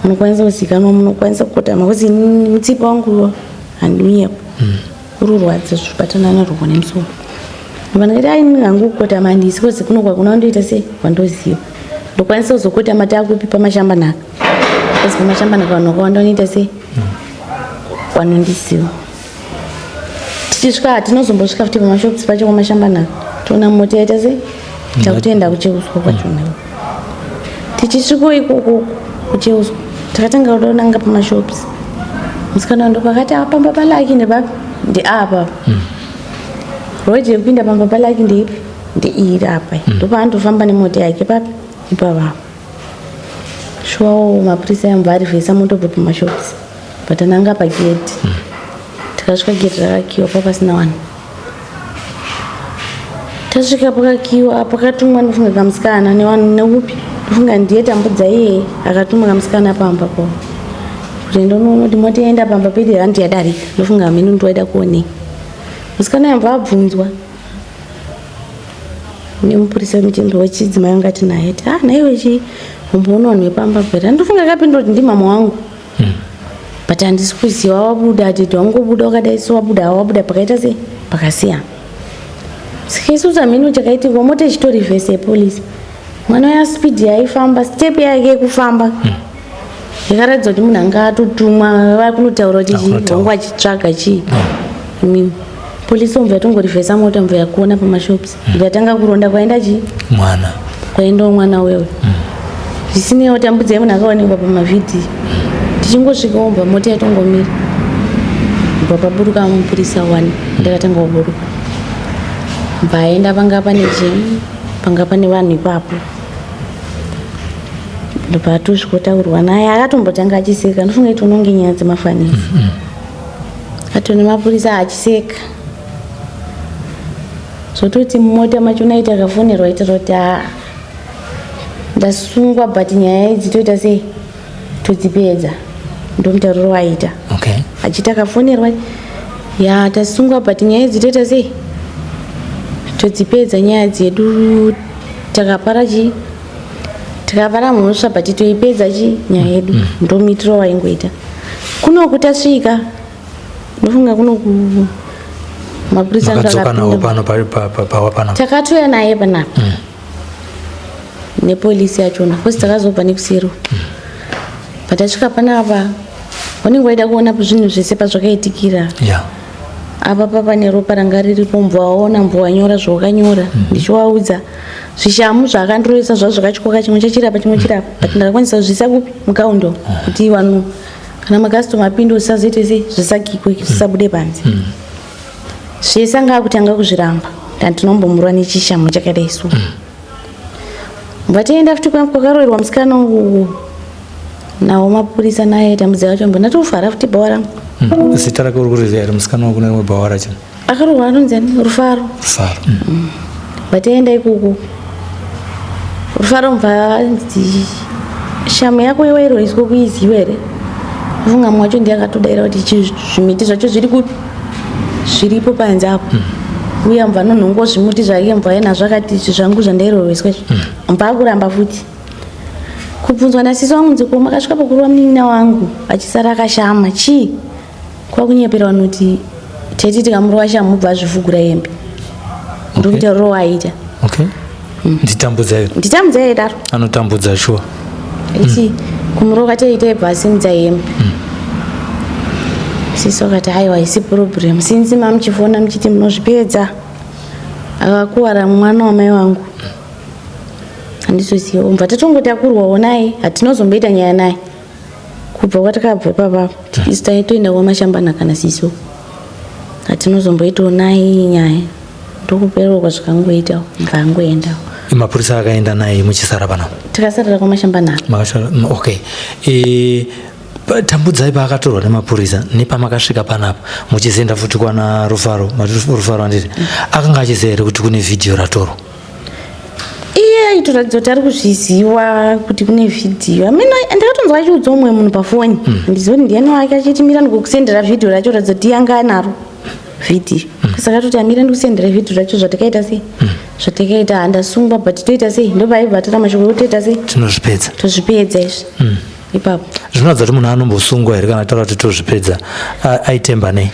munokwanisa kuzikanwa, munokwanisa kukotama kuzi mutsipa wangu handinyepo ururwadza zvibatana narwo nemusoro. Ndikati ai hangu kukotama handisi kozi kuno kwakuna wandoita sei wandoziva, ndokwanisa kuzokotama takupi pamashambanaka, kozi pamashambanaka vanhu vakawanda vanoita sei vanondiziva. Tichisvika hatinozombosvika futi pamashops pacho kwamashambanaka, toona mota yaita sei, takutoenda kucheuswa kwachona. Tichisviko ikoko kucheuswa takatanga kutonanga pamashops, musikana ndopakati apamba palaki nepapi ndeapa road yekupinda pamba palaki ndeipi, ndeiri apa, ndopaanotofamba nemota yake papi ipavapo. Shuwawo mapurisa yambva arivhesa motobva pamashops, patananga pagedhi. Tikasvika gedhi rakakiwa, papasina vanhu. Tasvika pakakiwa, pakatumwa ndofunga kamusikana nevanhu neupi, ndofunga ndiye Tambudza iyeye akatumwa kamusikana pamba po kuti ndonoona kuti mota yaenda pamba pedu handi yadarika. Ndofunga hameno ndi waida kuonei. Musikana yambva abvunzwa nemupurisa muchembere wechidzimai ungati naye ti ah naiwe chi umboona vanhu vepamba pera. Ndofunga akapindura kuti ndimama wangu, but handisi kuziva wabuda atiti wangobuda wakadai so wabuda wabuda pakaita sei pakasiyana. Saka isusu hameno chakaitika, mota ichitorivhesa yepolisi, mwana uya speed yaifamba, step yake yekufamba yakaratidza kuti munhu anga atotumwa vakunotaura kuti chii. Akunotaura. Wangu achitsvaga chii imimi polisi omva yatongorivhesa mota, mva yakuona pamashops, mva yatanga kuronda kwaenda chii mwana. Kwaendawo mwana wewe. Zvisinei tambudzai munhu akaonekwa pamavhidhiyo. Tichingosvika wobva mota yatongomira, bva paburuka mupurisa one, ndakatanga kuburuka. Bva aenda panga pane chii, panga pane vanhu ipapo. Ndobva atosvikotaurwa naye, akatombotanga achiseka, ndofunga kuti unonge nyaya dzemafanisi. Atone mapurisa achiseka. Zvototi mumota macho naiti akafonerwa aitaura kuti haa ndasungwa but nyaya idzi toita sei todzipedza, ndomutauriro waaita. Okay. Achiti akafonerwa ya tasungwa but nyaya idzi toita sei todzipedza nyaya dzedu, takapara chii, tikapara mhosva but toipedza chi nyaya yedu. Ndomuitiro waingoita. Kunoku tasvika, ndofunga kunoku mapurisa anga Makadzoka nawo akapinda. pano pawa panapa? Takatouya naye panapa nepolisi yachona, kosi takazobva nekusero. Patasvika panapa vanenge vaida kuona zvinhu zvese pazvakaitikira. Apa papa neropa ranga riripo, mbwa waona, mbwa wanyora zvawakanyora. Ndichiwaudza zvishamu zvaakandirovesa zvazvo zvakatyoka, chimwe chachirapa, chimwe chirapa, but ndakakwanisa kuzviisa kupi, mukaundo, kuti vanhu kana makastoma apinde zvisazoite sei, zvisakikwe, zvisabude panze. Zvese anga akutanga kuzviramba, ndandinombomurwa nechishamu chakadai so. Vatienda futi kwakaroverwa musikana uwu, nawo mapurisa naye tambudzika vacho, mbo ndatovhara futi bhawa rangu. Zita rake uri kuriziva here, musikana wekune rimwe bhawa racho? Akarohwa anonzi ani, Rufaro. Rufaro. Vatienda ikoko, Rufaro mubva anzi, "Shamu yako iwairoiswa kuiziva here?" Funga mumwe wacho ndiye akatodaira kuti zvimiti zvacho zviri kupi, zviripo panze apo. Uya mubva anonhongo zvimuti zvake, mubva ainazvo, akati izvi zvangu zvandairohweswa izvi. Mubva akuramba futi kubvunzwa nasisi wangu, nziko makasvika pakurova munin'ina wangu achisara akashama chii? Kwakunyepera vanhu kuti teti tikamurova shamu mubva azvivhugura hembe. Ndomutauriro waaita. Okay, nditambudza iyo. Nditambudza yedaro. Anotambudza shuwa. Ichi kumurova taita ibva asimudza hembe. Sisi wakati aiwa, isi problem, sinzi mamuchifona muchiti munozvipedza, akakuwara mwana wamai wangu handizoziva. Mubva tatongotakurwawo naye, hatinozomboita nyaya naye kubva kwatakabva ipapa. Isu taitoenda kwamashambana kana siso, hatinozomboitawo naye nyaya, ndokupererwa kwazvakangoitawo, mubva angoendawo. Mapurisa akaenda naye muchisara panapa? Tikasarira kwamashambana. Okay. Tambudzai paakatorwa nemapurisa nepamakasvika panapa muchizoenda futi kwana Rufaro, mati Rufaro handiti, akanga achiziva here kuti kune vhidhiyo ratorwa? Iye aitoratidza kuti ari kuzviziva kuti kune vhidhiyo. Amene ndakatonzwa achiudza umwe munhu pafoni, handizivi kuti ndiani wake, achiti mira ndikukusendera vhidhiyo racho, ratidza kuti iye anga anaro vhidhiyo. Saka atoti amira ndikusendera vhidhiyo racho, zvatakaita sei, zvatakaita, handasungwa but toita sei. Ndopaibva atora mashoko ekuti toita sei. Tinozvipedza. Tozvipedza izvi ipapo. Zvinoratidza kuti munhu anombosungwa here kana ataura kuti tozvipedza? Aitemba nei,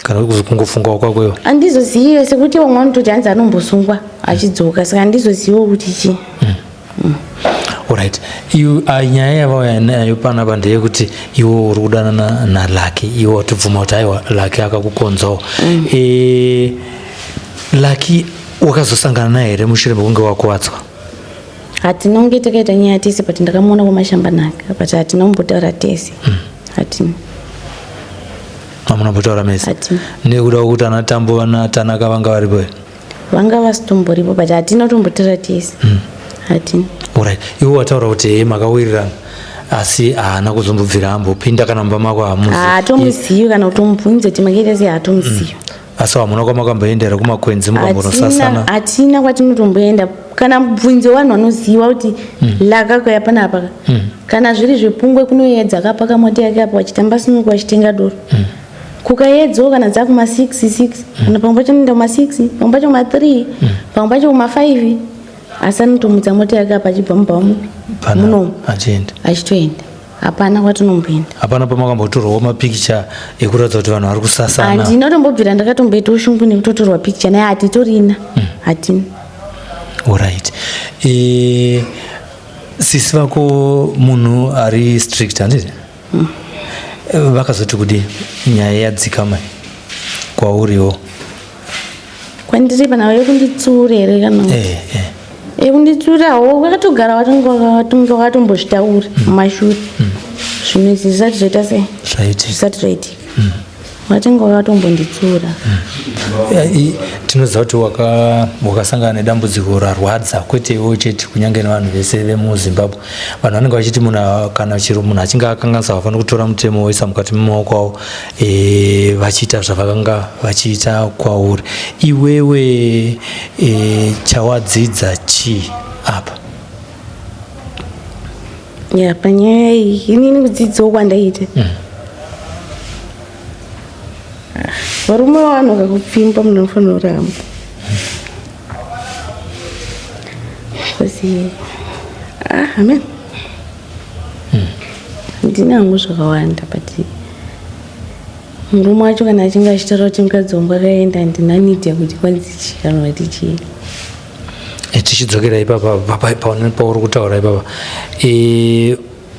kana kungofungawo kwakwewo? Handizozive, sekuti vamwe vanototi hanzi anombosungwa achidzoka, saka handizoziviwo kuti chii. Alright, nyaya yavauya nayo panapa ndeyekuti iwe uri kudanana naLucky, iwe watobvuma kuti aiwa, Lucky akakukonzawo. Lucky wakazosangana naye here mushure mekunge wakuwadzwa? Hatina kunge takaita nyaya tese, but ndakamuona kwamashambanaka, but hatina kumbotaura tese, hatina. Hamuna kumbotaura mese? Hatina. Nekuda kwekuti ana Tambo vana Tanaka vanga varipo here? Vanga vasitomboripo, but hatina kutombotaura tese, hatina. Alright, iwe wataura kuti hee, makawirirana, asi haana kuzombobvira ambopinda kana mumba mako, hamuzi? Haatomuzivi, kana kutomubvunza kuti makaita sei, haatomuzivi. Asi hamuna kwamakamboenda here, kumakwenzi mukambonosasana? Hatina kwatinotomboenda, kana mubvunzo vanhu vanoziva kuti Lucky kauya panapa. Kana zviri zvepungwe, kunoedza akapaka mota yake apo achitamba sinuku, achitenga doro. Kukaedzawo kana dzakuma 6 6, kana pamwe pacho anoenda kuma 6, pamwe pacho kuma 3, pamwe pacho kuma 5, asi anotomutsa mota yake apa achibva mubva mupi munomu. Achienda. Achitoenda, hapana kwatinomboenda. Hapana pamakambotorwawo mapikicha ekuratidza kuti vanhu vari kusasana? Handina kutombobvira ndakatomboitawo shungu nekutotorwa pikicha naye, hatitorina, hatina. Alright. Sisi vako munhu ari strict handiti? Vakazoti kudi nyaya yadzikama kwauriwo? Kwandiri pana yekunditsura here kana? Eh. Yekunditsurawo vakatogara vatonge vakatombozvitaura mumashure, zvinhu izvi zvisati zvaita sei. Zvaitika. Zvisati zvaitika. Watenga wakatombonditsura. Tinoziva kuti wakasangana nedambudziko rarwadza kwete iwewe chete, kunyange nevanhu vese vemuZimbabwe. Vanhu vanenge vachiti munhu kana chero munhu achinge akanganisa havafaniri kutora mutemo woisa mukati memaoko avo e, vachiita zvavakanga vachiita kwauri. Iwewe e, chawadzidza chii apa? Ya, panyaya iyi inini kudzidzawo kwandaita varume vanhu vakakupfimba munhu anofanira kuramba because ah amen handina hangu zvakawanda, but murume wacho kana achinge achitaura kuti mukadzi wangu akaenda, handina need yekuti kwanzi chii kana kuti chii. Tichidzokera ipapa pauri kutaura ipapa,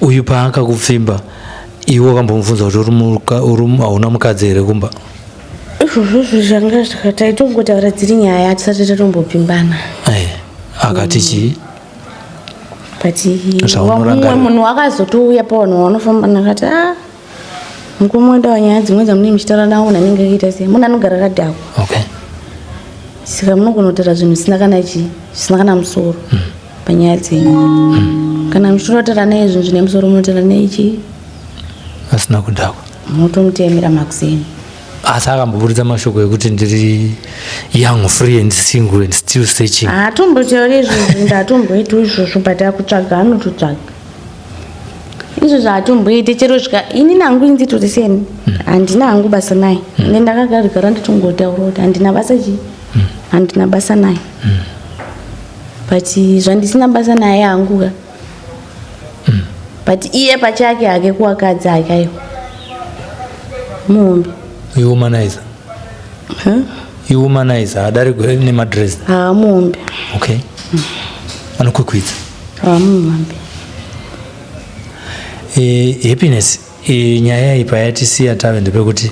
uyu paakakupfimba iwe wakambomubvunza kuti hauna mukadzi here kumba? Izvozvozvo zvanga taitongotaura dziri nyaya tisati tatombopfimbana. Akati chii? But Zvaunorangarira. mumwe munhu akazotouya pavanhu vanofamba, ndakati, a mukoma wedawo nyaya dzimwe dzamunenge muchitaura nawo, munhu anenge akaita sei, munhu anogara akadhakwa. Saka munogona kutaura zvinhu zvisina kana chii, zvisina kana musoro panyaya dzenyu. Kana muchitotaura naye zvinhu zvine musoro, munotaura naye chii? Asina kudhakwa. Munotomutemera makuseni. Asi akamboburitsa mashoko ekuti ndiri young, free and single and still searching? Haatombotauri izvozvo, ndatomboitawo izvozvo, but akutsvaga anototsvaga. Izvozvo haatomboite chero svika ini nangu inditori seni, handina hangu basa naye. Ine ndakagarigara nditongotaura kuti handina basa chii, handina basa naye, but zvandisina basa naye hangu ka, but iye pachake hake kuwakadzi hake aiwa muhombe. Iwomanizer. Huh? Iwomanizer, adari nemadress. Haa, muhombe. Okay, anokwikwidza. Haa, muhombe. Happiness, nyaya iyi payatisiya tave ndepekuti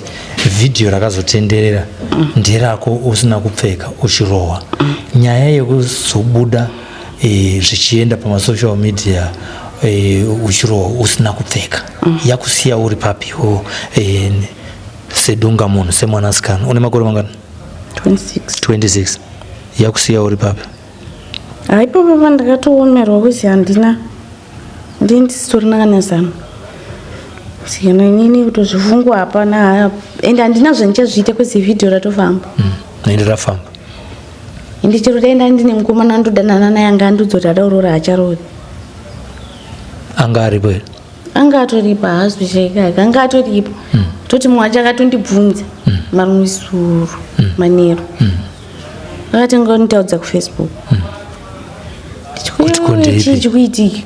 vhidhiyo rakazotenderera nderako usina kupfeka uchirohwa. Nyaya yekuzobuda zvichienda pamasocial media uchirohwa usina kupfeka yakusiya uri papiwo sedunga munhu, semwanasikana une makore mangani? 26. 26. Yakusiya uri papi? Haipopo pandakatoomerwa kuzi handina, ndini ndisitorina kana zano. Sikana inini kutozvifungwa hapana, ende handina zvandichazviita kwezi vhidhiyo ratofamba. Ende rafamba. Ende chero daenda ndine mukomana ndodanana naye anga andiudza kuti ada kuroora, hacharoori. Anga aripo here? Anga atoripo, haazoshaikaka, anga atoripo. Toti mumwe wacho akatondibvunza marimwe suru manheru, akatanga kunditaudza kuFacebook. Kuti ko ndeipi? Chii chikuitika?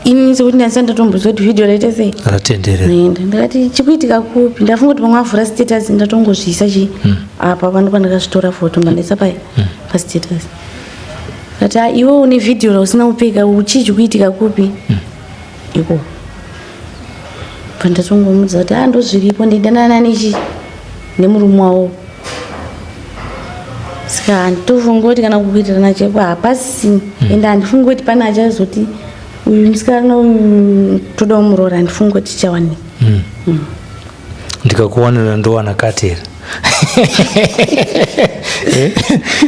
Ini sekuti ndandisati ndatombozwa kuti vhidhiyo raita sei. Ratenderera. Naenda ndakati chikuitika kupi? Ndafunga kuti pamwe avhura status, ndatongozviisa chi apa pano pandakazvitora foto, mbandaisa paya pastatus. Ndati, "Ah, iwe une vhidhiyo rausina kupfeka, chii chikuitika kupi iko?" Pandatongomudza kuti a ndozviripo, ndidanana nechi nemurume wavo, saka handitofungi kuti kana kuwirirana chaiko hapasisina. Ende handifungi kuti pane achazoti uyu musikana uyu toda kumuroora, handifungi kuti tichawanika. Ndikakuwanira ndowana kati here?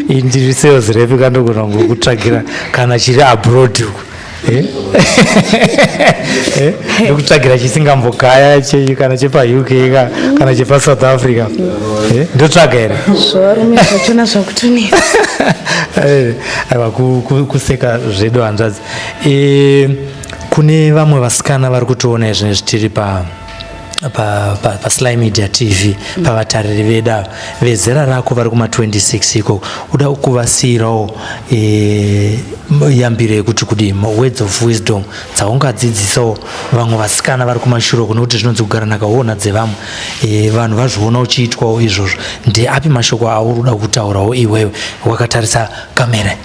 Eh? Ndiri sales rep, kandogona kungokutsvagira kana chiri abroad uku. Eh? Eh? Ndokutsvagira chisingambogaya kana chepaUK kana chepaSouth Africa. Eh? Ndotsvaga here? Zvarume zvachona zvakutonetsa. Aiwa, kuseka zvedu hanzvadzi. Kune vamwe vasikana vari kutoona izvinezvi tiri pa paSly Media TV, pavatariri vedu ava vezera rako vari kuma26 ikoko, uda kuvasiyirawo yambiro yekuti kudii, words of wisdom dzaungadzidzisawo vamwe vasikana vari kumashure uko, nekuti zvinonzi kugara nakaona dzevamwe. Vanhu vazviona uchiitwawo izvozvo. Ndeapi mashoko auri kuda kutaurawo iwewe wakatarisa kamera?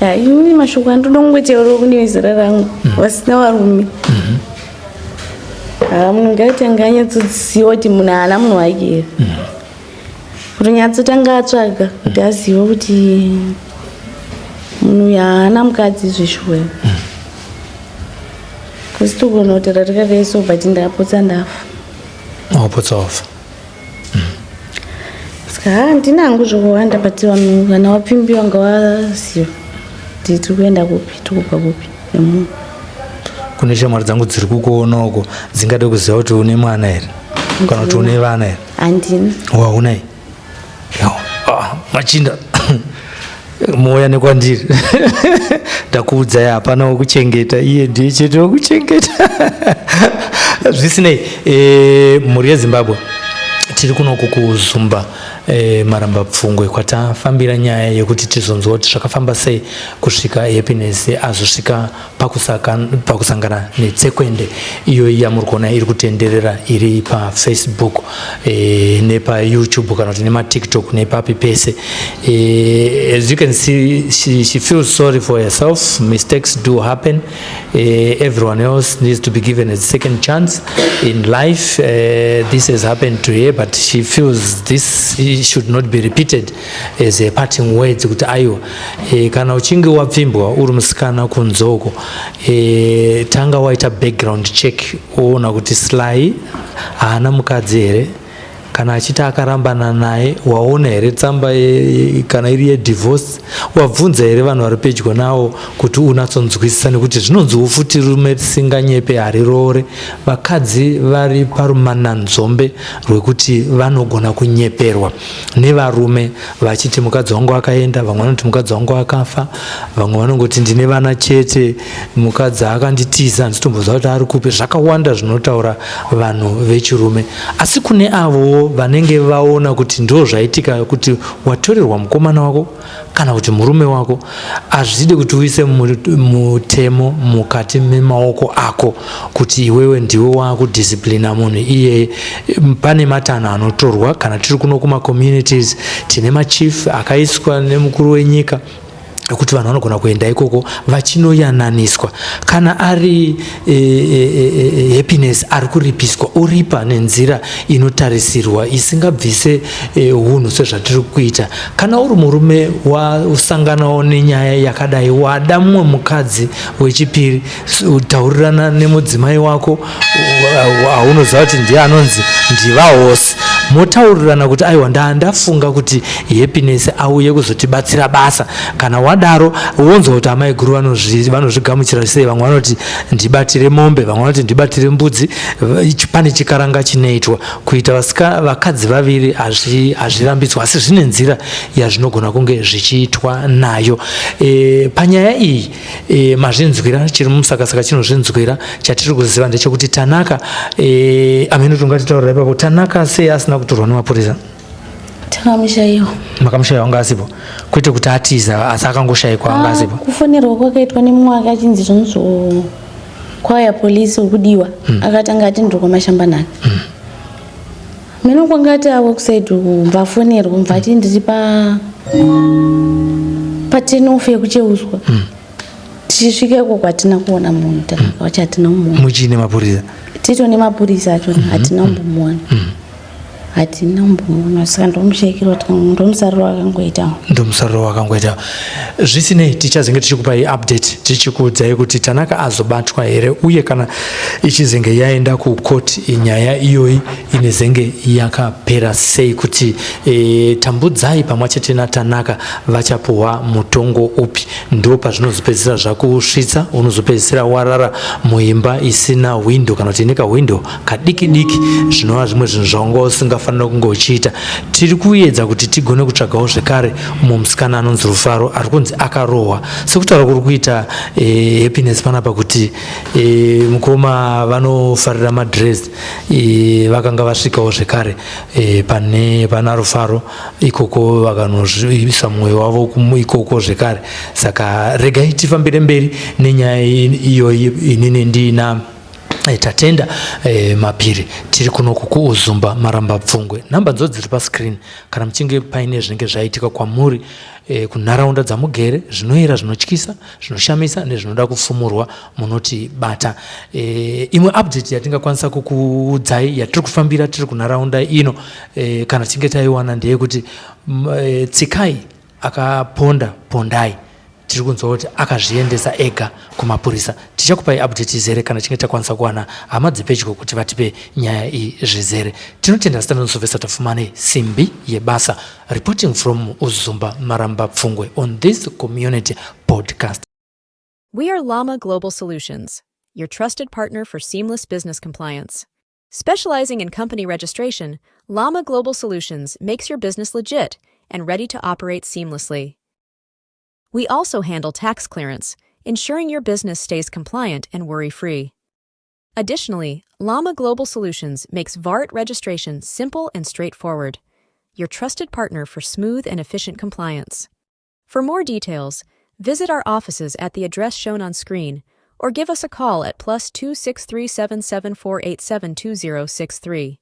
Ya, ini mashoko andoda kungotaurawo kune vezera rangu vasina varume, ha, munhu ngaitanga anyatsoziva kuti munhu haana munhu wake here, kutonyatsotanga atsvaga kuti azive kuti munhu uyu haana mukadzi zveshuwa. Kusi togona kutaura takadai so, but ndapotsa ndafa. Wapotsa wafa. Saka handina hangu zvekuwanda, but vanhu kana wapfimbiwa ngavaziva kuti tiri kuenda kupi, tiri kubva kupi nemunhu. Kune shamwari dzangu dziri kukuona uko dzingade kuziva kuti une mwana here kana kuti une vana here? Handina. Waunai? Ah, machinda mouya nekwandiri, ndakuudzai, hapana wekuchengeta, iye ndiye chete wekuchengeta. Zvisinei, mhuri yeZimbabwe, tiri kunoku kuZumba, Maramba Pfungwe, kwatafambira nyaya yekuti tizonzwa kuti zvakafamba sei kusvika Happiness azosvika pakusangana netsekwende iyo yamuri kuona iri kutenderera iri paFacebook nepaYouTube kana kuti nemaTikTok nepapi pese. As you can see, she feels sorry for herself. Mistakes do happen. Everyone else needs to be given a second chance in life. This has happened to her, but she feels this should not be repeated as a parting words kuti aiwa, kana uchinge wapfimbwa uri musikana kunzoko, tanga waita background check, woona kuti Sly haana mukadzi here, kana achiti akarambana naye, waona here tsamba kana iri yedivorce, wabvunza here vanhu vari pedyo navo kuti unatsonzwisisa, nekuti zvinonziwo futi rume risinganyepe hariroore. Vakadzi vari parumananzombe rwekuti vanogona kunyeperwa nevarume vachiti mukadzi wangu akaenda, vamwe vanoti mukadzi wangu akafa, vamwe vanongoti ndine vana chete, mukadzi akanditiza, handitomboziva kuti ari kupi. Zvakawanda zvinotaura vanhu vechirume. Asi kune avowo vanenge vaona kuti ndo zvaitika, kuti watorerwa mukomana wako kana kuti murume wako, hazvidi kuti uise mutemo mukati memaoko ako kuti iwewe ndiwe wakudisciplina munhu iyeye. Pane matanho anotorwa. Kana tiri kuno kumacommunities, tine machief akaiswa nemukuru wenyika ekuti vanhu vanogona kuenda ikoko vachinoyananiswa. Kana ari Happiness ari kuripiswa, oripa nenzira inotarisirwa isingabvise unhu sezvatiri kuita. Kana uri murume wasanganawo nenyaya yakadai, wada mumwe mukadzi wechipiri, taurirana nemudzimai wako aunoziva kuti ndiye anonzi ndivahosi, motaurirana kuti aiwa, ndafunga kuti Happiness auye kuzotibatsira basa. Kana wadaro, wonzwa kuti amai guru vanozvigamuchira sei. Vamwe vanoti ndibatire mombe, vamwe vanoti ndibatire mbudzi. Pane chikaranga chinoitwa. Kuita vakadzi vaviri hazvirambidzwa, asi zvine nzira yazvinogona kunge zvichiitwa nayo. Panyaya iyi, mazvinzwira, chiri mumusakasaka chinozvinzwira. Chatiri kuziva ndechekuti Tanaka, amene tungatitaurira ipapo, Tanaka sei asina kutorwa nemapurisa? Takamushaiwa. Makamushaiwa, anga asipo, kwete kuti atiza, asi akangoshayikwa, anga asipo? Kufonerwa kwakaitwa nemumwe wake achinzi zvonzvo kwauya polisi, uri kudiwa. Akatanga ati ndiri kwaMashambanhaka. Mino kwanga ati avo kusaidi uku, mvafonerwa, mvati ndiri pa paturn-off yekucheuswa. Tichisvika ikoko hatina kuona munhu. Tanaka wacho hatina kumuona. Muchiine mapurisa? Tito nemapurisa achona, hatina kumbomuona, hatina kumbomuona. Saka ndomushayikirwa, ndomusariro wakangoitawo. Ndomusariro wakangoita. Zvisinei, tichazenge tichikupai update, tichikuudzai kuti Tanaka azobatwa here, uye kana ichizenge yaenda kukoti nyaya iyoyi inezenge yakapera sei, kuti Tambudzai pamwe chete naTanaka vachapuhwa mutongo upi. Ndo pazvinozopedzisira zvakusvitsa, unozopedzisira warara muimba isina hwindo kana kuti ine kahwindo kadiki diki, zvinova zvimwe zvinhu zvawanga usingafanira kunge uchiita. Tiri kuedza kuti tigone kutsvagawo zvekare mumwe musikana anonzi Rufaro, ari kunzi akarohwa sekutaura kuri kuita Happiness panapa kuti mukoma vanofarira madress, vakanga vasvikawo zvekare pane pana Rufaro ikoko, vakanozviisa mwoyo wavo ikoko zvekare. Saka regai tifambire mberi nenyaya iyoyi. Inini ndina Tatenda Mapiri, tiri kunoku kuUzumba Maramba Pfungwe. Nhamba dzo dziri pascreen kana muchinge paine zvinenge zvaitika kwamuri, kunharaunda dzamugere, zvinoyera, zvinotyisa, zvinoshamisa nezvinoda kufumurwa, munotibata. Imwe update yatingakwanisa kukuudzai yatiri kufambira tiri kunharaunda ino, kana tichinge taiwana, ndeyekuti Tsikai akaponda Pondai, tiri kunzwa kuti akazviendesa ega kumapurisa. Ticha Tichakupai update izere kana tichinge takwanisa kuwana hama dzepedyo kuti vatipe nyaya iyi zvizere. Tinotenda zita rinoSylvester Tafumane, simbi yebasa, reporting from Uzumba Maramba Pfungwe on this community podcast. We are Llama Global Solutions, your trusted partner for seamless business compliance. Specializing in company registration, Llama Global Solutions makes your business legit and ready to operate seamlessly. We also handle tax clearance, ensuring your business stays compliant and worry free. Additionally, Llama Global Solutions makes VAT registration simple and straightforward, your trusted partner for smooth and efficient compliance. For more details, visit our offices at the address shown on screen or give us a call at +263 774872063.